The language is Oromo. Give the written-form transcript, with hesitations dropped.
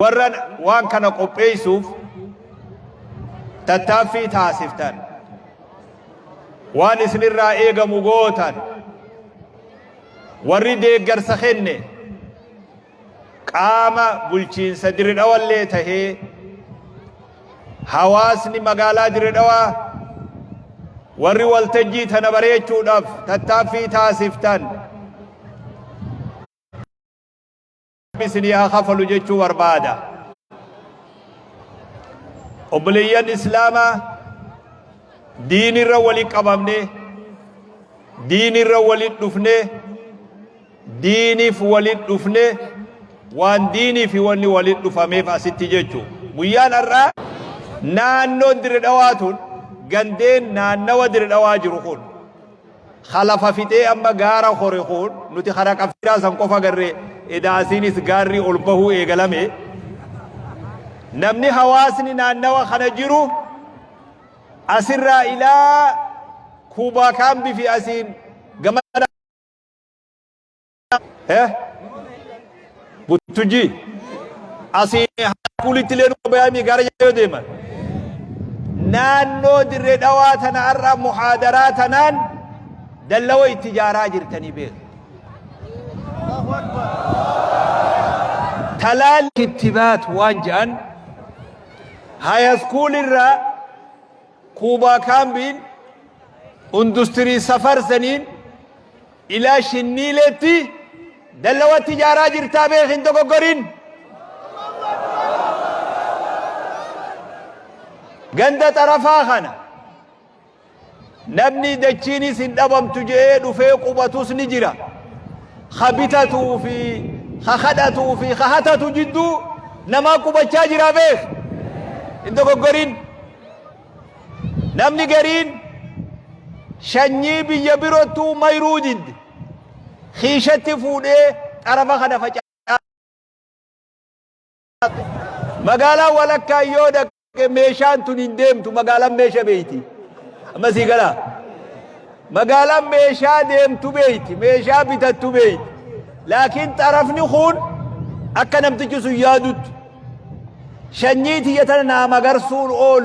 Warra waan kana qopheessuuf tattaaffii taasiftan, waan isinirraa eegamu gootan, warri deeggarsa kenne qaama bulchiinsa Dirre Dhawallee tahee hawaasni magaalaa Dirre Dhawaa warri waltajjii tana bareechuudhaaf tattaaffii taasiftan, Rabbi isinii haa kafalu jechuu barbaada. Obboleeyyan Islaamaa, diinirra wali qabamne, diinirra wali dhufne, diiniif wali dhufne, waan diinii fi wanni wali dhufameef asitti jechu. Guyyaan har'aa naannoon Dirre Dhawaa tun, gandeen naannawa Dirre Dhawaa jiru kun, Ka lafa fixee amma gaara kore kun, nuti kara Qabsiraa san qofa garre, edaa asiinis gaarri ol bahuu eegalame. Namni hawaasni naannawa kana jiru asirraa ilaa Kuubaa Kaambi fi asiin gamana Eh? Buttujii. Asii kuulitti illee nu bayaamii gara yoo deeman. Naannoo Dirree Dhawaa tana har'a muhaadaraa tanaan dallawa itti ijaaraa jirtanii beeku. Talaal kittibaat waan jedhan hayaskuul irraa Kuubaa Kaambiin industirii safar saniin ilaa Shinniileetti dallawatti ijaaraa jirtaa beeki, hin dogoggorin. Ganda xarafaa kana namni dachiinis hin dhabamtu je'ee dhufee qubatus ni jira. Ka bitatuu fi ka kadhatuu fi ka hatatu jidduu namaa qubachaa jira beek. Hin dogoggorin. Namni gariin shanyii biyya birottuu mayruu didde. Kiishatti fuudhee xarafa kana facaase. Magaalaa walakkaa yoo dhaqe meeshaan tun hin deemtu, magaalaan meesha beeyti. Amma sii galaa. Magaalaan meeshaa deemtu beeyti, meeshaa bitattu beeyti. Laakiin xarafni kun akka namtichi sun yaadutti shanyii tiyya tana naa magarsuun oolu.